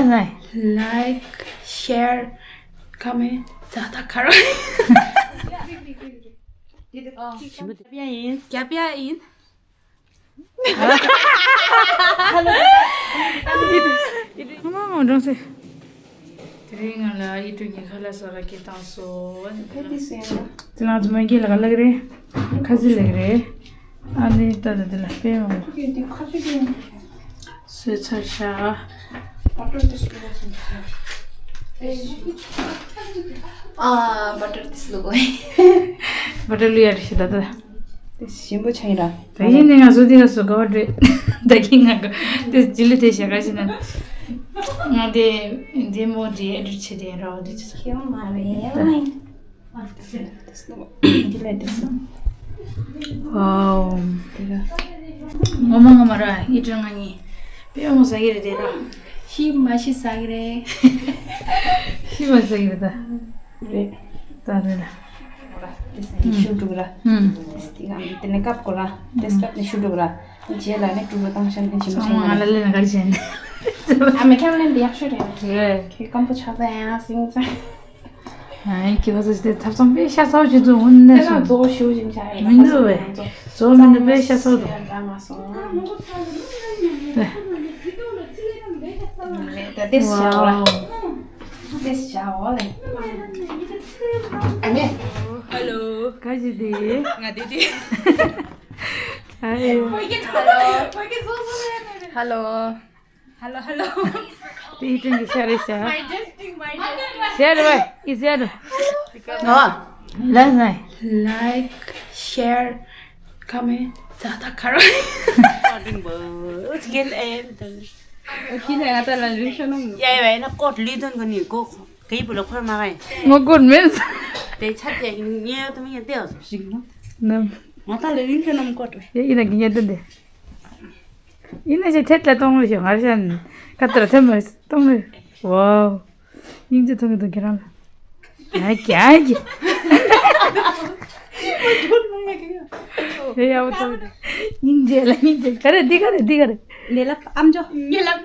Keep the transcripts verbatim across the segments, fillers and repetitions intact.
Like, share, comment. ད་ད་ཁ་ར། རྒྱབ་ཡ་ཡིན། རྒྱབ་ཡ་ཡིན། ཧ་ལོ། ཧ་ལོ། དེ་རིང་ང་ལ་ཡིད་སྤྲོ་ཉི་ཁ་ལ་ས་ག་སྐད་བཏང་སོང་། ཁ་དེ་སུ་ཡིན་ན། ང་ཚོ་མ་གི་ལ་ག་ལག་རེད། ཁ་ཟི་ལག་རེད། ཨ་ནི་ད་ད་དེ་ལ་པེ་མ་མོ། ཁ་ཆུ་དེ། སོས་ཚར་ཤག་ཨ། བ་ཊར་དེ་སུ་ལོ་གོ། བ་ཊར་ལུ་ཡ་རེ་ཤི་ད་ད། དེ་ཞིམ་པོ་ཆགས་ཡིན་ར། ད་ཡིན་ནི་ང་ཚོ་འདི་ག་སུ་ག་བ་འདྲེ། ད་གིན་ང་ག་དེ་ཇི་ལི་དེ་ཞེ་ག་ཞིག་ན། ང་དེ་འདི་མོ་དེ་ཨེ་ཌིཊ་བྱེད་དེ་ར་བ་དེ་ཆུ་ཚོད། ཁྱེད་མ་རེད། འདི་ལས་དེ་སོང་། ཝའོ། དེ་ག་ངོ་མ་ངོ་མ་ར་ཡིད་སྤྲོ་ང་གཉིས་པེ་མ་མོ་ཟ་གི་རེད་དེ་ར། ཤི་མ་ཤི་ཟ་གི་རེད། ཤི་མ་ཟ་གི་རེད་ད། རེད། ད་རེད་ལ། དེ་ནས་ཤུ་འགྲོ་གི་ར། ཨུམ། དེ་ནས་ཀབ་གོ་ར། དེ་སྐབས་ནས་ཤུ་འགྲོ་གི་ར། རྗེས་ལ་ནས་གྲུ་གུ་བཏང་ཤ་ནས་ཞིམ་པོ་ཚང་མ་ང་ལ་ལེན་ག་རེ་བྱས་ནས། ཨ་མེ་ཁྱམ་ལེན་དེ་ཡག་ཤོས་རེད། རེད། ཁྱོད་སྐམ་པོ་ཆགས་ད་ཡང་སིང་ཙང་། ཨ་ཁྱོད་ཁ་ཚ་ཞིག་དེ་ཐབ་ཚང་པས་ཤ་ཚ་བོ་ཞིག་འདུག་འོན་ནས་སོང་། མི་འདུག་བས། ཚོ་མི་འདུག་པས་ཤ་ཚ་བོ་འདུག་ད་དེ་ཤ་བོ་ལ། ཝའོ། དེ་ཤ་བོ་ལ། ཨ་ནི། ཧ་ལོ། ག་ཞིག་དེ། ང་དེ་དེ། ཨ་ཡོ། ཧ་ལོ། ཧ་ལོ། ཧ་ལོ། དེ་ཡིད་སྤྲོ་གི་ཤ་རེད་ཤག My testing, my testing. ཤ་རེད་བ། ཨི་ཤ་རེད། ཨ། ལ་ལ། Like, share, comment. ད་ད་ཁ་ར། ཨོ་ཁྱི་ལ་ང་ད་ལ་རིང་ཤོ་ནམ། ཡ་ཡ་ཡ་ན་ཀོད་ལི་དོན་གོ་ནི་གོ་གི་བུ་ལ་ཁོར་མ་ག་ཡ། ངོ་ཀོད་མེད། དེ་ཆ་དེ་ཉེ་ཡོད་དམ་ཡ་དེ་ཨོ་ཞིག་ནོ། ནམ། ང་ད་ལ་རིང་ཤོ་ནམ་ཀོད་བེ། ཡ་ཡིན་ན་གི་ཉེ་དོན་དེ། ཡིན་ན་ཞེ་ཐེད་ལ་གཏོང་ལེ་ཞོ་ངར་ཤན་ཁ་ཏར་ཐེམ་མ་གཏོང་ལེ། ཝའོ། སྙིང་རྗེ་ཐོང་གི་འདུག་ཁྱེད་རང་ལ། ང་རྒྱག་གི། ཧེ་ཡ་བོ་ཐོང་གི་འདུག་སྙིང་རྗེ་ལ་སྙིང་རྗེ། ག་རེ་འདི་ག་རེ་འདི་ག་རེ། ནེ་ལབ་ཨམ་ཅོག་ནེ་ལབ།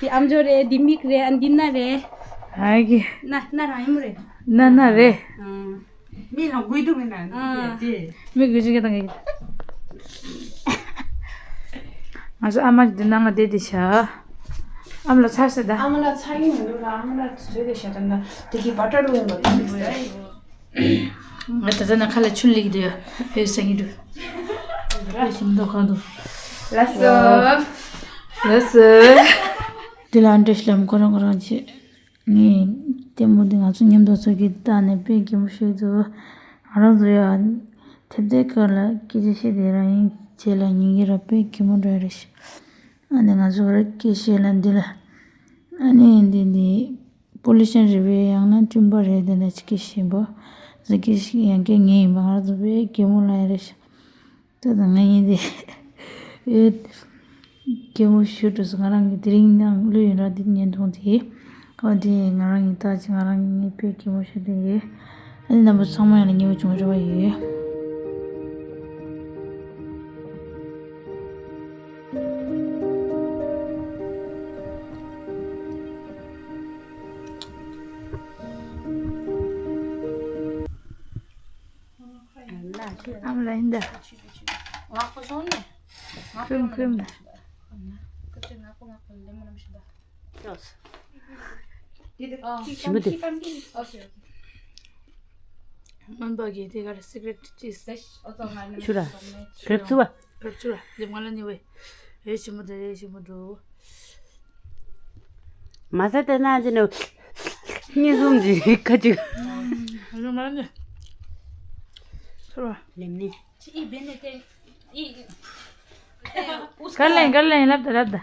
འདི་ཨམ་ཅོག་རེད། འདི་མིག་རེད། ཨ་འདི་སྣ་རེད། ཨ་གི། སྣ་སྣ་རང་ཡིན་མོ་རེད། སྣ་སྣ་རེད། ཨང་། མི་ལ་དགོས་འདུག་མིན་ན་ཨ། དེ། མི་དགོས་ཅིག་ག་དང་གི། ང་ཚོ་ཨ་མ་འདི་ནང་ལ་བསྡད་དེ་ཤ། ཨ་མ་ལ་ཚར་ཟེར་ད། ཨ་མ་ལ་ཚར་གི་མི་འདུག་ལ། ཨ་མ་ལ་བཟོས་དེ་ཤ་ད་ན་དེ་གི་བ་ཏྲ་རུ་ཡོང་བ་དེ་མི་ཟེར། ང་ད་ལྟ་ན་ཁ་ལ་ཆུ་ལིག་འདུག་ཡ། ཧེ་ཟེར་གི་འདུག་ཧེ་ཞིམ་མདོག་ཁ་འདུག་ལགས་སོ། ལགས་སོ། དེ་ལ་ཨ་འདྲ་ཞིག་ལམ་ཁོ་རང་ཁོ་རང་བྱེད། ངས་ལྟད་མོ་འདི་ང་ཚོ་མཉམ་དུ་ཚོགས་ཀྱི་ལྟ་ནས་དཔེ་གད་མོ་ཤོར་འདུག་ང་རང་ཚོ་ཡང་དེབ་དེ་ཁ་ལ་སྐད་ཆ་བཤད་དེ་རང་ཡིན་བྱས་ལ་ཉིན་གྱི་ར་དཔེ་གད་མོ་འདྲ་རེད་ཤག་ཨ་ནི་ང་ཚོ་ར་སྐད་བཤད་ལ་འདི་ལ་ཨ་ནི་འདི་འདི་པོ་ལི་ཤན་རེད་པས་ཡང་ན་སྤྲིན་པ་རེད་དེ་འདྲ་ཅིག་སྐད་བཤད་པ་ཟ་སྐད་ཤིག་ཡང་སྐད་ངེས་ཡིན་པ་ང་རང་ཚོ་དཔེ་གད་མོ་ལ་ཡ་རེད་ཤག་ད་ད་ང་གཉིས་དེ་ཨེ། སྐྱེ་བོ་ཞུ་འགྲོ་སོང་། ང་རང་གི་དེ་རིང་ནང་ལུས་ཡིན་ར་འདི་ཉན་མཐོང་དེ། ཨོ་དེ་ང་རང་གི་ད་ཅི་ང་རང་གི་ངའི་དཔེ་སྐྱེ་བོ་ཞུ་དེ་ཡོད། ཨ་ནི་རྣམ་པ་ཚང་མ་ཡང་ལ་ཉེ་བོ་བྱུང་རེ་བ་ཡོད། ཨམ་ལ་ཡིན་ད། ཁུམ་ཁུམ་ད། ཞིམ་པོ་འདུག་སྨན་པ་གིས་དེ་གར་སི་ཀྲེ་ཊི་ཅིས། ཆུ་ར། གྲབ་ཚུ་བ། གྲབ་ཚུ་བ། ལེབ་ང་ལ་ཉེ་བས། ཨེ་ཞིམ་པོ་འདུག་ཨེ་ཞིམ་པོ་འདུག་མ་ཟད་དེ་ན་ཅི་ནུ། གཉིས་གསུམ་གྱི་ཁ་ཅིག་ལེམ་ནི། གར་ལེན་གར་ལེན་ལབ་ད་ལབ་ད།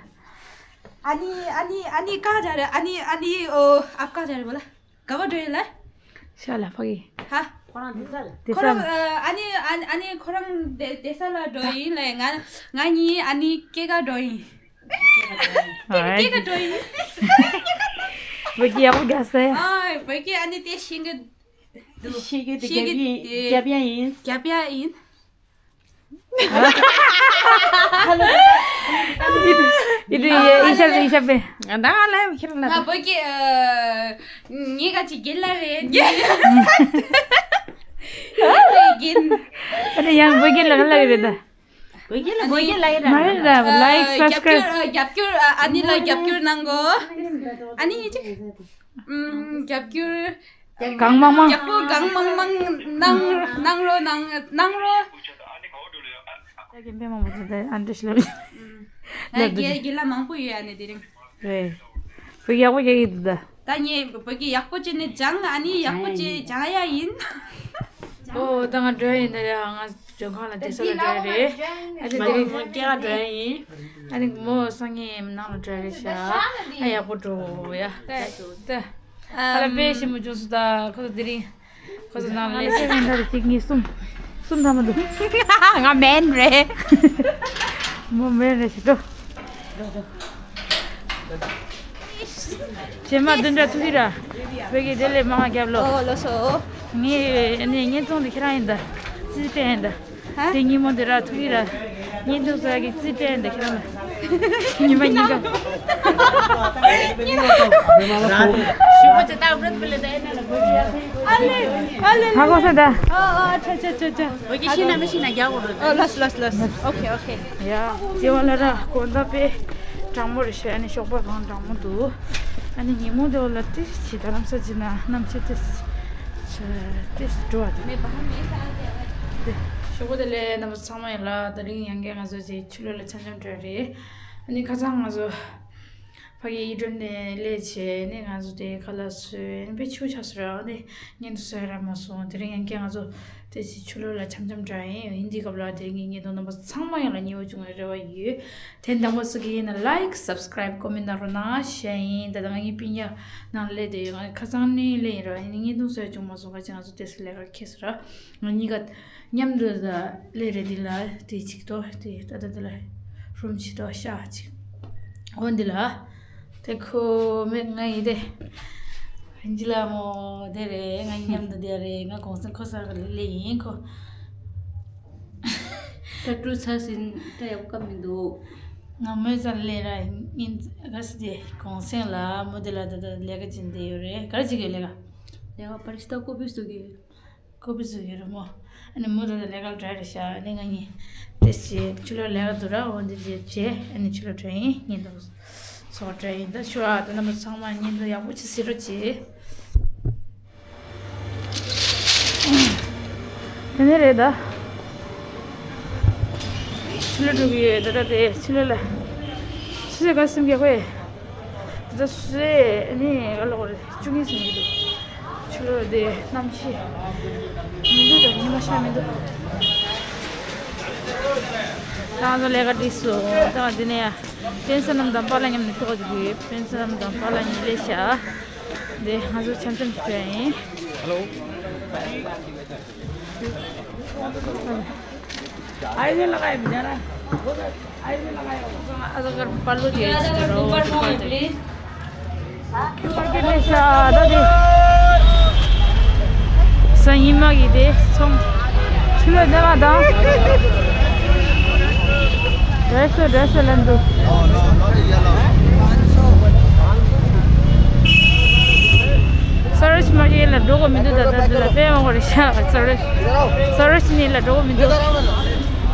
ཨ་ནི་ཨ་ནི་ཨ་ནི་ཀ་ཇ་རེ། ཨ་ནི་ཨ་ནི་ཨོ་ཨབ་ཀ་ཇ་རེ་བོ་ལ། ག་བ་འགྲོ་ཡིན་ལ། ཤ་ལ་ཕ་གི། ཧ། ཁོ་རང་དེ་ས་ལ། དེ་ཁོ་རང་ས་ལ། ཨ་ནི་ཨ་ནི་ཁོ་རང་དེ་དེ་ས་ལ་འགྲོ་ཡིན་ལ། ང་ང་གཉིས་ཨ་ནི་སྐྱེ་ག་འགྲོ་ཡིན། ཨ། སྐྱེ་ག་འགྲོ་ཡིན། བོད་ཀྱི་ཡག་པོ་རྒྱག་སེ། ཨ་བོད་ཀྱི་ཨ་ནི་དེ་ཤེས་གི་འདུག་ཤེས་གི་འདུག་ཤེས་གི་རྒྱབ་ཡིན། རྒྱབ་ཡ་ཡིན། རྒྱབ་ཡ་ཡིན། ཡིད་དུ་ཡེ་ཨི་ཤ་ཨི་ཤ་པེ། ད་ང་ལ་ཁྱེད་ལ་ང་བོད་ཀྱི་ངའི་ག་ཅིག་རྒན་ལགས་རེད། རྒན། ཨ་ནི་ཡང་བོད་རྒན་ལགས་ལགས་རེད་ད། བོད་རྒན་ལ་བོད་རྒན་ལ་ཡིན་མ་རེད་ད། ལའིཀ་སབ་སི་ཀ་རའིབ། རྒྱབ་སྐྱོར་རྒྱབ་སྐྱོར་ཨ་ནི་ལ་རྒྱབ་སྐྱོར་གནང་གོ། ཨ་ནི་ཅིག་རྒྱབ་སྐྱོར། གང་མང་མང་། རྒྱབ་སྐྱོར་གང་མང་མང་གནང་གནང་རོགས་གནང་གནང་རོགས། ད་རྒན་པས་མང་པོ་ཅིག་ད་ཨ་འདྲ་ཞིག་ལབ། ང་རྒན་རྒན་ལགས་མང་པོ་ཡོད་ཨ་ནི་དེ་རིང་། རེད། བོད་ཡག་པོ་རྒྱག་གི་འདུག་ད། ད་ངས་བོད་ཀྱི་ཡག་པོ་བྱས་ནས་སྦྱང་ཨ་ནི་ཡག་པོ་བྱས་སྦྱང་ཡ་ཡིན། ཨོ་ད་ང་འགྲོ་ཡ་ཡིན་ད་ཡ། ང་མགྲོན་ཁང་ལ་བསྡད་ས་ལ་འགྲོ་ཡ་རེད། ཨ་ནི་དེ་རིང་མོ་སྐྱེ་ག་འགྲོ་ཡ་ཡིན། ཨ་ནི་མོ་སང་ཉིན་ནང་ལ་འགྲོ་ཡ་རེད་ཤག་ཨ་ཡག་པོ་འགྲོ་ཡ། ད་ད། ཨ་ལ་དཔེ་ཞིམ་པོ་བྱུང་སོང་ད། ཁོ་ཚོ་དེ་རིང་ཁོ་ཚོ་ནང་ལ་ལས་ཀ་གང་འདྲ་རེད་ཅིག་ངས་གསུམ་གསུམ་ཐམ་པ་འདུག་ང་མེན་རེད། མོ་མེན་རེད་ཞེས་འགྲོ། རྗེས་མ་བདུན་ཕྲག་ཐུག་གི་ར། བོད་ཀྱི་བདེ་ལེགས་མང་བ་རྒྱབ་ལོ། ཨོ་ལགས་སོ། ངས་ཨ་ནི་བརྙན་ཐུང་འདི་ཁྱེད་རང་ཡིན་ད། ཙི་ཙི་ཡིན་ད། ཧ། དེ་ཉིན་མོ་འདི་ར་ཐུག་གི་ར། བརྙན་ཐུང་ཟ་གི་ཙི་ཙི་ཡིན་ད་ཁྱེད་རང་ལ། ཉི་མ་ཉི་མ། ཞུ་བ་ཅི་ད་བྲོད་པ་ལས་ད་ཡིན་ན་ལ་བོད་ཀྱི་ཡ། ཨ་ལེ། ཨ་ལེ། ཧ་གོ་སོང་ད། ཨོ་ཨོ་ཨ་ཆ་ཆ་ཆ་ཆ། བོད་ཀྱི་ཤི་ན་མི་ཤི་ན་རྒྱག་དགོས་རེད། ཨོ་ལགས་ལགས་ལགས། ཨོ་ཁེ་ཨོ་ཁེ། ཡ། དེ་བ་ལ་ར་གོ་ད་དཔེ་གྲང་མོ་རེད་ཤག་ཨ་ནི་ཞོགས་པ་གང་གྲང་མོ་འདུག་ཨ་ནི་ཉིན་མོ་དེ་བ་ལ་ཏི་ཞིག་རྡ་རམ་ས་ཅི་ན་གནམ་ཆེ་ཏི་ཞིག་ཏི་ཞིག་འགྲོ་བ་དེ། དེ་ཞོགས་པ་དེ་ལས་རྣམ་པ་ཚང་མ་ཡིན་ལ་དེ་རིང་ཡང་བསྐྱར་ང་ཚོ་ཅིག་ཆུ་ལོག་ལ་འཆམ་འཆམ་འགྲོ་རེད། ཨ་ནི་ཁ་སང་ང་ཚོ་ཕ་གི་ཨི་ཌོན་ནས་སླེབས་བྱས་ནས་ང་ཚོ་དེ་ཁ་ལག་བཟས་ནས་དཔེ་ཆུ་ཆགས་སོང་ར། ཨ་ནི་བརྙན་ཐུང་བཟོ་ཡ་རག་མ་སོང་། དེ་རིང་ཡང་བསྐྱར་ང་ཚོ་དེ་ཅིག་ཆུ་ལོག་ལ་འཆམ་འཆམ་འདྲ་ཡིན། ཡིན་དེ་སྐབས་ལ་དེ་རིང་གི་བརྙན་ཐུང་རྣམ་པ་ཚང་མ་ཡོངས་ལ་མཉེས་པོ་བྱུང་བའི་རེ་བ་ཡོད། དེ་དང་པོ་སུ་གི་ཡིན་ན་ལའིཀ་སབ་སི་ཀ་རའིབ་ཀོ་མེན་ཊི་གནང་རོགས་གནང་ཞེས་ཡིན། ད་ལྟ་ང་གཉིས་སྤུན་ཀྱག་ནང་སླེབས་དེ་ཡོད། ང་ཁ་སང་ནས་སླེབས་ཡིན་ར། ཡིན་ནའི་བརྙན་ཐུང་བཟོ་ཡ་བྱུང་མ་སོང་། ཁ་ཅིག་ང་ཚོ་དེ་སུ་ལས་ཀ་ཁེལ་སོང་ར། ང་གཉིས་ཀ་མཉམ་དུ་ད་སླེབས་རེད། འདི་ལ་དེ་གཅིག་ཏོ་དེ་ད་ལྟ་འདི་ལ་རུམ་གཅིག་ཏོ་ཤག་གཅིག་ཨོ་འདི་ལ། དེ་ཁོ་མེད་ང་ཡིན་དེ། རིན་ཆེན་ལགས་མོ་དེ་རེད། ང་མཉམ་དུ་དེ་རེད། ང་གུང་སེང་ཁོ་ས་ག་ལ་ལས་ཡིན་ཁོ། ད་ཀྲུ་ཚ་ཟིན་ད་ཡག་པོ་མི་འདུག་ང་མོས་ཙང་ལས་ར་ཡིན་ག་སི་དེ་གུང་སེང་ལ་མོ་དེ་ལ་ད་ད་ལས་ཀ་ཅིག་འདི་ཡོད་རེད། ག་རེ་ཅིག་གི་ལས་ཀ་ལས་ཀ་པ་རི་སི་ཏ་ཀོ་པི་སུ་གི། ཀོ་པི་སུ་ཡོད་རེད་མོ། ཨ་ནི་མོ་ད་ལྟ་ལས་ཀ་འགྲོ་རེད་ཤག་ཨ་ནི་ང་གཉིས་དེ་བྱས་ཕྱི་ལོགས་ལས་ཀ་འདུག་ར། འོ་འདི་བྱས་བྱས་ཨ་ནི་ཕྱི་ལོགས་འགྲོ་ཡིན། ངས་འདུག་སོགས་འགྲོ་ཡིན། ད་ཞུ་ཨ་ད་རྣམ་པ་ཚང་མ་ཉིན་དུ་ཡག་པོ་ཅིག་གཟིགས་རོགས་གྱིས། དེ་ནས་རེད་ད། ཕྱི་ལོགས་འགྲོ་གི་ཡོད། ད་ལྟ་དེ་ཕྱི་ལོགས་ལ་ཆུ་ཚོད་ག་སེམས་རྒྱག་གི་ཡོད། དེ་ད་སུས་ནི་ག་ལོག་རེད། བཅུ་གཉིས་ཟིན་གྱི་འདུག་ཕྱི་ལོགས་དེ་གནམ་གཤིས་མི་འདུག་ད་ཉི་མ་ཤར་མི་འདུག་ད་ང་ཚོ་ལས་ཀ་འགྲིག་སོང་། ད་ང་འདི་ནས་ཡ་ཏན་སན་ནམ་དང་པཱ་ལགས་མཉམ་ནས་ཐུག་ག་འགྲོ་གི་ཡོད། ཏན་སན་ནམ་དང་པཱ་ལགས་གཉིས་སླེབས་ཤག་དེ་ང་ཚོ་འཆམ་འཆམ་ཞིག་བྱས་ཡིན། ཧ་ལོ། སང་ཉིན་མ་གི་དེ་ཚོང་ཆུ་ལོག་ནས་མ་དང་། འགྲོ་ཤོག་འགྲོ་ཤོག་ལབ་འདུག་ས་རུ་ཤི་མར་ཀེ་ཊི་ལ་འགྲོ་དགོས་མི་འདུག་ད་ལྟ་འདི་ལ་དཔེ་མང་པོ་རེད་ཤག་ས་རུ་ཤི་ས་རུ་ཤི་ནི་ལ་འགྲོ་དགོས་མི་འདུག་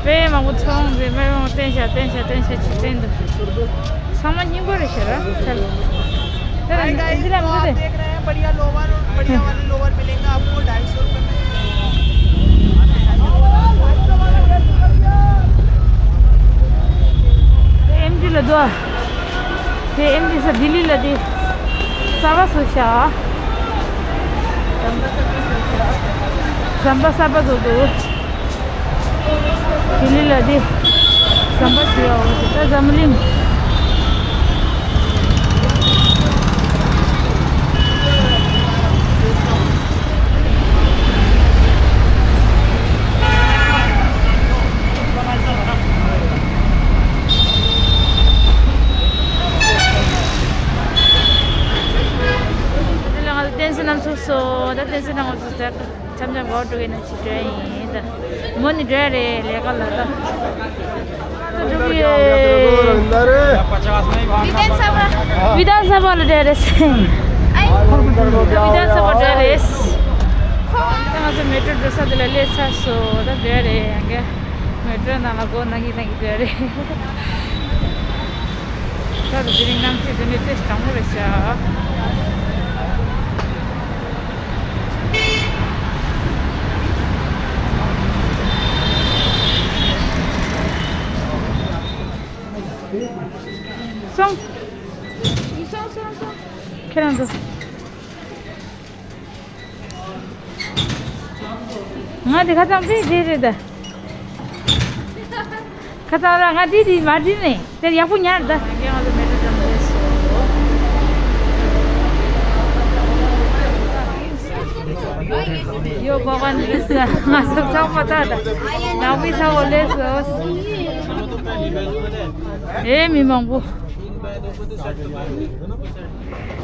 དཔེ་མང་པོ་ཚོང་དཔེ་མང་པོ་བསྟན་ཤག་བསྟན་ཤག་བསྟན་ཤག་ཅིག་བསྟན་འདུག་ཚང་མ་སྙིང་པོ་རེད་ཤག་ར་ཆ་ལ། ད་ལྟ་འདི་ལ་མི་འདུག་སྟེ། बढ़िया लोवर और बढ़िया वाले लोवर मिलेंगे आपको ढाई सौ रुपये में। ཨེམ་ཌི་ལ་འདུག་དེ་ཨེམ་ཌི་ས་ལྡི་ལི་ལ་དེ་གསར་པ་བཟོས་ཤག་ཟམ་པ་གསར་པ་བཟོས་འདུག་ལྡི་ལི་ལ་དེ་ཟམ་པ་ཞུ་ཡག་འོ་དེ་ད་འཛམ་གླིང་། དེ་ལ་ང་ཚོ་ཏན་སན་ནང་ཚུགས་སོང་། ད་ཏན་སན་ནང་ང་ཚོ་ད་འཆམ་འཆམ་གོ་འགྲོ་གི་ན་ཅི་འདྲ་ཡིན། མོ་ནི་འདྲ་རེད་ལས་ཀ་ལ་ད། विधानसभा विधानसभा ལ་འདྲ་རེད། विधानसभा འདྲ་རེད། ད་ང་ཚོ་མེ་ཊོ་འགྲོ་ས་དེ་ལ་སླེབས་ཚར་སོང་། ད་འདྲ་རེད་ཡང་ག་མེ་ཊོ་ནང་ལ་སྒོ་ནང་གི་ནང་གི་འདྲ་རེད། ད་དེ་རིང་གནམ་གཤིས་དེ་ནི་ཏོག་ཙམ་གྲང་མོ་རེད་ཤག་སོང་། སོང་སོང་སོང་། ཁྱེད་རང་ཚོ། ང་དེ་ཁ་ཚང་པས་བྲིས་རེད་ད། ཁ་ཚང་ར་ང་བྲིས་བྲིས་མ་བྲིས་ནས་དེར་ཡག་པོ་ཉར་ད། ཡོ་གོ་ག་ནི་ས་ང་སོག་ཚང་མ་ད་ད་ནང་པའི་ས་འོ་ལས་སོ། ཨེ་མི་མང་པོ།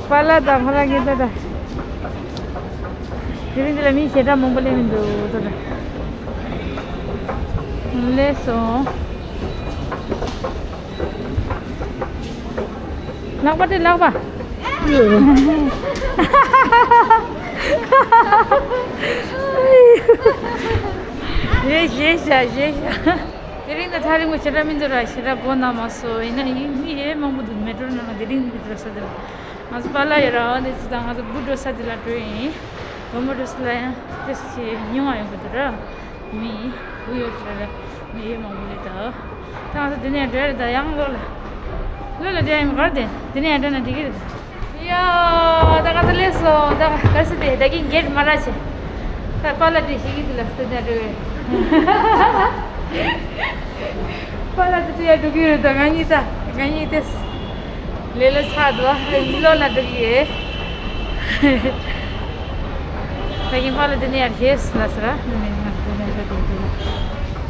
པཱ་ལགས་དང་ཁོ་རང་གཉིས་ད་ལྟ། དེ་རིང་འདི་ལ་མི་ཞེ་དྲག་མང་པོ་སླེབས་མི་འདུག་ད་ལྟ། སླེབས་སོང་། ལག་པ་སྤྲད་ལག་པ། རེད་ཞེས་བྱ་ཞེས་བྱ། དེ་རིང་ད་ཐག་རིང་པོ་ཞེ་དྲག་མི་འདུག་ར། ཞེ་དྲག་སྒོ་ན་མ་སོང་། ཡིན་ན་ཡིན་མི་ཡེ་མང་པོ་འདུག་མེ་ཊོ་ནང་དེ་རིང་མི་འདུག་ར་ས་དེ་ལ། ང་ཚོ་པཱ་ལགས་ཡོད་ར། འོ་འདི་ཚོ་དང་ང་ཚོ་བུ་འགྲོ་ས་དེ་ལ་འགྲོ་ཡིན། བུ་མོ་འགྲོ་ས་ལ་ཡང་ཏེ་སི་ཉུང་བ་ཡོང་གི་འདུག་ར། མི་བུ་ཡོད་ར་ར་མི་ཡེ་མང་པོ་རེད་ད། ད་ང་ཚོ་འདི་ནས་འགྲོ་ཡ་རེད་ད། ཡང་ལོག་ལ་ལོག་ལ་འགྲོ་ཡ་ཡིན་གར་དེ་འདི་ནས་འགྲོ་ན་འགྲིག་གི་རེད་ད། ཡ། ད་ང་ཚོ་སླེབས་སོང་། ད་ག་རེ་ཟེར་དེ་ད་གིན་གེ་ཊི་མ་རག་བྱས། ད་པཱ་ལགས་དེ་ཞིག་གི་དེ་ལ་སྟོན་ན་འགྲོ་བས། པཱ་ལགས་དེ་དེ་ཡ་འགྲོ་གི་ཡོད་ད། ང་གཉིས་ད་ང་གཉིས་དེ་ལས་ལ་ཚ་འདུག་ཨ། ལོ་ན་འགྲོ་གི་ཡོད། ད་གིན་པཱ་ལགས་དེ་ནས་ཡར་ཞེས་ལ་ཟེར་ར། ནི་ནི་ང་དེ་ནས་འགྲོ་གི་ཡོད།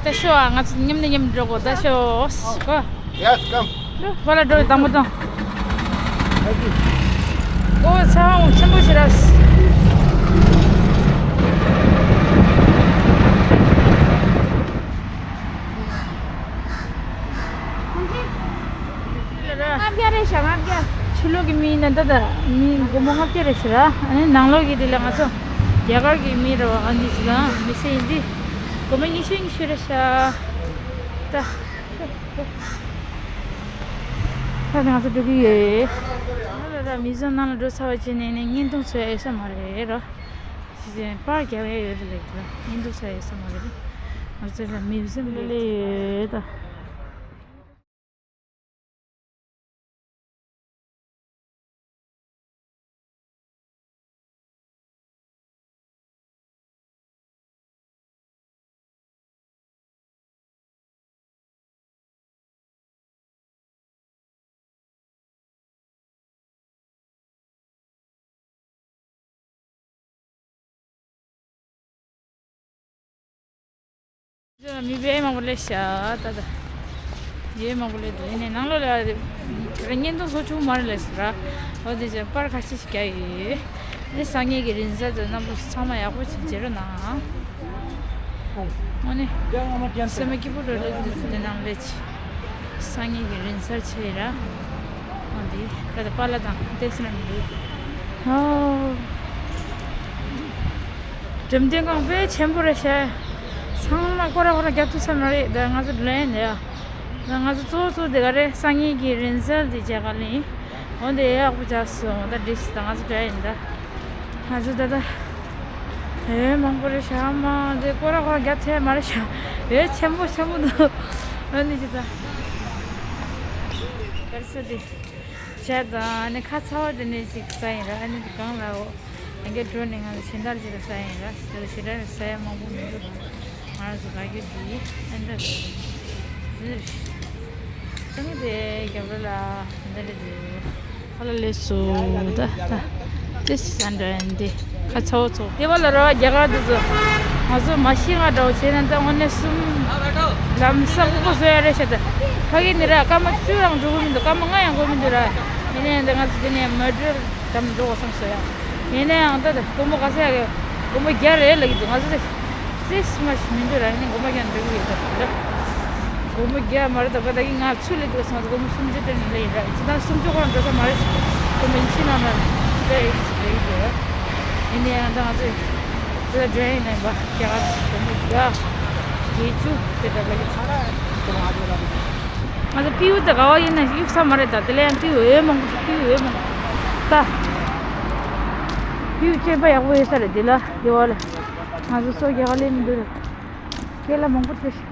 ད་ཤོག་ཨ། ང་ཚོ་མཉམ་ནས་མཉམ་འགྲོ་གོ། ད་ཤོག་གོ། Yes, come. ཧྥ་ལ་འགྲོ་དང་པོ་དང་། ཨོ་ཚ་བ་ཆེན་པོ་ཞིག་ར། ལྔ་བརྒྱ་རེད་ཤག་ལྔ་བརྒྱ། ཕྱི་ལོགས་ཀྱི་མི་ནི་ད་ད་མི་སྒོར་མོ་ལྔ་བརྒྱ་རེད་ཤག་ར། ཨ་ནི་ནང་ལོགས་ཀྱི་དེ་ལ་ང་ཚོ་རྒྱ་གར་གྱི་མི་ར་བ་ཨ་ནི་ཞིག་ལ་མི་སེར་ཡིན་དུས་སྒོར་མོ་ཉི་ཤུ་ཉི་ཤུ་རེད་ཤག་ད། ད་ང་ཚོ་འགྲོ་གི་ཡོད། ང་ལ་ར་མི་བཟང་ནང་ལ་འགྲོ་ཚར་བ་བྱས་ནས་ནས་བརྙན་ཐུང་འཚོལ་ཡ་ཡོད་ས་མ་རེད་ར། ཕྱི་རྒྱལ་པར་རྒྱག་ཡ་ཡོད་རེད་ལབ་ཀྱི་ར། བརྙན་ཐུང་འཚོལ་ཡ་ཡོད་ས་མ་རེད། ང་ཚོ་ལ་མི་བཟང་ལས་ཡོད་ད། མི་དཔེ་མང་པོ་སླེབས་ཤག་ད་ད། ཡེ་མང་པོ་སླེབས་འདུག་ཡིན་ནའི་ནང་ལོགས་ལ་ར་བརྙན་ཐུང་བཟོ་ཆོག་མ་རེད་ལབ་ཟེར་ར། འོ་དེ་ཚོ་པར་ཁ་ཤས་ཤིག་རྒྱག་ཡོད། ཨ་ནི་སང་ཉིན་གྱི་རིང་བསྲེལ་དེ་རྣམ་པ་ཚང་མ་ཡག་པོ་ཞིག་མཇལ་རོགས་གནང་། ཨ་ནི་སེམས་སྐྱིད་པོ་འགྲོ་ལེ་དེ་ཚོ་དེ་ནང་སླེབས་ཅིག་སང་ཉིན་གྱི་རིང་བསྲེལ་ཆེ་ཡིན་ར། འོ་དེ་ད་ལྟ་པཱ་ལགས་དང་ཏེ་སི་ན་མི་འདུག་ཨོ། འགྲེམས་སྟོན་ཁང་དཔེ་ཆེན་པོ་རེད་ཤག་ཚང་མ་སྐོར་ར་སྐོར་ར་རྒྱབ་ཐུབ་ས་མ་རེད། ད་ང་ཚོ་ལེན་ནས་ཡ། ད་ང་ཚོ་གཙོ་བོ་གཙོ་དེ་ག་རེད། སང་ཉིན་གྱི་རིང་བསྲེལ་དེ་མཇལ་ག་ལེན། འོ་དེ་ཡག་པོ་ཆགས་སོང་། ད་འགྲིག་སོང་། ད་ང་ཚོ་འགྲོ་ཡིན་ད། ང་ཚོ་ད་ད། ཨེ་མང་པོ་རེད་ཤག་མ་དེ་སྐོར་ར་སྐོར་ར་རྒྱབ་ཐེ་མ་རེད་ཤག་ཨེ་ཆེན་པོ་ཆེན་པོ་འདུག་འོ་ནི་ཅི་ཚ། ག་རེ་ཟེར་དེ། བྱས་ཙང་ཨ་ནི་ཁ་ཚ་བ་དེ་ནས་ཅིག་ས་ཡིན་ར། ཨ་ནི་གང་ལའོ། ཨ་ནི་འགྲོ་ནས་ང་ལ་ཞིང་དར་ཅིག་ལ་ས་ཡིན་ར། དེ་ལ་ཞིང་དར་ས་ཡ་མང་པོ་མི་འདུག་ར། ང་རང་ཚོ་ག་གེ་དེ་ཨ་འདྲ་ས་ངེ་དེ་རྒྱབ་ར་ལ་འདི་འདྲ་དེ་ཧ་ལ་ལས་སོ་ད་ད་དེ་ས་འདྲ་ཡིན་དེ། ཁ་ཚ་བོ་ཚོ། དེ་བ་ལ་ར་བ་རྒྱ་གར་དུ་ཚོ། ང་ཚོ་མ་ཤི་ང་འདྲ་བོ་བྱས་ན་ད་དངོས་གནས་གསུམ། ལམ་སང་ཁོ་བཟོ་ཡ་རེད་ཤག་ད་ཕ་གི་ནི་ར་སྐར་མ་བཅུ་རང་འགྲོ་གི་མི་འདུག་སྐར་མ་ལྔ་ཡང་འགོར་མི་འདུག་ར། ཡིན་ནའི་ད་ང་ཚོ་དེ་ནས་མོ་ཊ་དམ་འགྲོ་བ་བསམ་སོ་ཡ། ཡིན་ན་ཡང་ད་ད་དགོང་མོ་ག་ས་ཡ་གི་དགོང་མོ་བརྒྱ་རེད་ལབ་ཀྱི་འདུག་ང་ཚོ་ད་ ཙེས་མ་ཞིག་མི་འདུག་ར། ཡིན་ནའི་སྒོར་མོ་བརྒྱ་འགྲོ་གི་ཡོད་ད་ལ། སྒོར་མོ་བརྒྱ་མ་རེད་ད། ད་གིན་ང་ཚུར་སླེབས་དུས་ཙམ་པ་སྒོར་མོ་སུམ་ཅུ་སྟེར་ནས་སླེབས་ཡིན་ར། ཅི་ད་སུམ་ཅུ་ཁོ་རང་འགྲོ་ས་མ་རེད། སྒོར་མོ་ཡིན་ཕྱིན་ན་ན་ཙེས་ལེགས་འགྲོ། ཡིན་ནའི་ཡང་ད་ང་ཚོས་དེ་ལ་འགྲོ་ཡིན་ནའི་བ་རྒྱ་གར་སྒོར་མོ་བརྒྱ་བརྒྱད་ཅུ་དེ་ད་ལ་གི་ཚ་ར་སྒོར་མོ་ཨ་ཅོ་ལ། ང་ཚོ་པིའུ་དང་ག་བ་ཡིན་ན་གཡུག་ས་མ་རེད་ད། དེ་ལ་ཡང་པིའུ་འོས་མང་པོ་འདུག་པིའུ་འོས་མང་པོ། ད་པིའུ་སྤྱོད་པ་ཡག་པོ་ཡོད་ས་རེད་དེ་ལ། དེ་བ་ལ་ང་ཚོ་སོ་རྒྱག་ལེ་མི་འདུག་རེད། ཁྱེད་ལ་མང་པོ་སྤྲད་ཤག་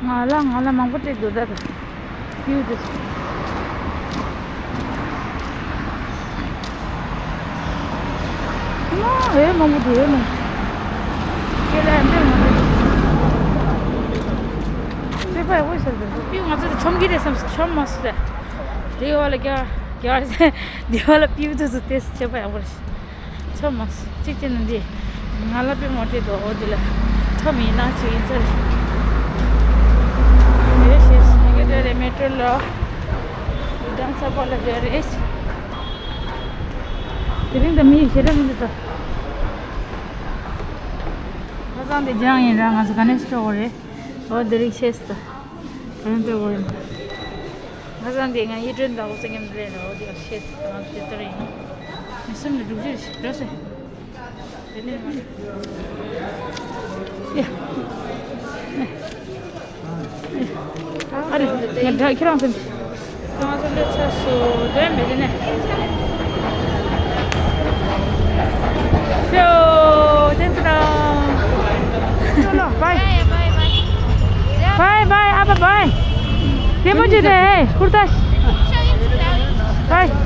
ང་ལ་ང་ལ་མང་པོ་སྤྲད་འདུག་ད་ད་པིའུ་དེ་ཚོ། ཨ་མ་འོས་མང་པོ་འདུག་འོས་མང་པོ། ཁྱེད་ལ་འདོད་མང་པོ་འདུག་སྤྱོད་པ་ཡག་པོ་ཡོད་ས་རེད། པིའུ་ང་ཚོ་དེ་ཆོམ་གི་རེད་བསམ་སོང་། ཆོམ་མ་སོང་ད། དེ་བ་ལ་རྒྱ་རྒྱ་དེ་བ་ལ་པིའུ་དེ་ཚོ་དེ་སྤྱོད་པ་ཡག་པོ་རེད། ཆོམ་མ་སོང་། གཅིག་བྱས་ན་འདི་ང་ལ་པིའུ་མང་སྤྲད་འདུག་འོ་དེ་ལ་ཆོམ་ཡིན་ན་ཅིག་ཡིན་ས་རེད། ཡོད་ཤེས་ངེད་ཀྱི་འདྲ་རེད། མེ་ཊོ་ལ་ཡུ་ཌམ་ས་པ་ལ་འདྲ་རེད། དེ་རིང་ད་མི་ཞེ་དྲག་མི་འདུག་ད། ཁ་སང་དེ་ལྗང་ཡིན་ར། ང་ཚོ་ག་ནས་སྤྲོ་བ་རེད། འོ་དེ་རིང་ཤེས་ད། ག་ནས་སྤྲོ་བ་རེད། ཁ་སང་དེ་ང་གཡུ་སྒྲོན་དང་འོ་ས་མཉམ་དུ་ལས་ར། འོ་དེ་ཤེས་ད། ང་ཚོ་དེ་ལྟར་ཡིན། མི་སེམས་ལ་སྒྲུག་རྒྱུ་རེད་ཤག་འགྲོ་སེ། དེ་ནས་མ་རེད། ཡ། ཨ་རེ། ངས་ད་ཁྱེད་རང་ཚོ། ང་ཚོ་སླེབས་ཚར་སོང་། དོན་མེད་དེ་ནས། ཤོ། བསྟན་འཛིན་རང་། ཤོ་ལོ། བའི། བའི་བའི། ཨ་ཕ་བའི། དེ་མ་བྱེད་དེ། ཧེ་ཧུར་ཐག་བའི།